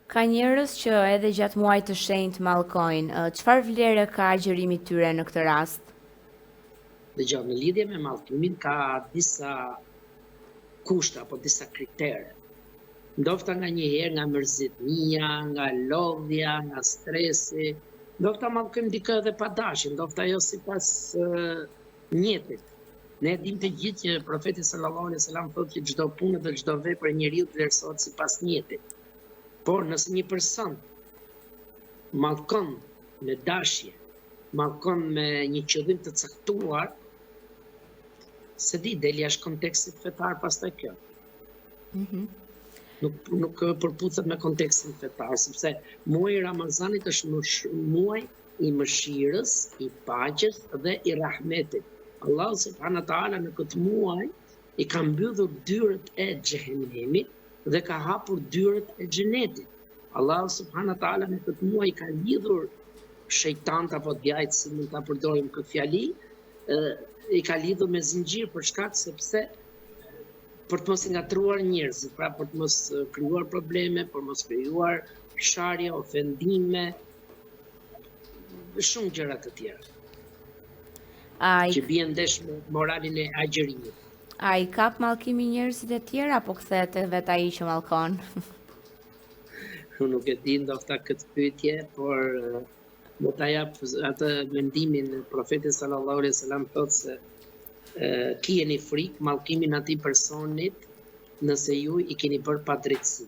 Ka njerëz që edhe gjatë muajit të shenjtë mallkojnë. Çfarë vlere ka agjërimi i tyre në këtë rast? Dëgjo, në lidhje me mallkimin ka disa kushte apo disa kritere. Ndofta nganjëherë nga mërzitnia, nga lodhja, nga stresi, ndofta mallkojmë dikë edhe pa dashje, ndofta jo sipas nijetit. Ne e dimë të gjithë që profeti sallallahu alaihi wasallam thotë që çdo punë dhe çdo vepër e njeriut vlerësohet sipas nijetit. Por nëse një person mallkon me dashje, mallkon me një qëllim të caktuar, s'e di, del jashtë kontekstit fetar pastaj kjo. Mm -hmm. Nuk nuk përputhet me kontekstin fetar, sepse muaji i Ramazanit është më muaj i mëshirës, i paqes dhe i rahmetit. Allahu subhanahu wa taala në këtë muaj i ka mbyllur dyert e xhehenemit dhe ka hapur dyert e xhenetit. Allahu subhanahu wa taala në këtë muaj i ka lidhur shejtanët apo djajtë, si mund ta përdorim këtë fjali, i ka lidhur me zinxhir për shkak sepse për të mos i ngatërruar njerëzit, pra për të mos krijuar probleme, për mos krijuar sharje, ofendime, shumë gjëra të tjera. A i... Që bien ndesh me moralin e agjërimit. A i kap mallkimi njerëzit e tjerë apo kthehet te vetë ai që mallkon? Unë nuk e di ndofta këtë pyetje, por do ta jap atë mendimin profeti sallallahu alaihi wasallam thotë se kijeni frikë mallkimin atij personit nëse ju i keni bërë padrejtësi.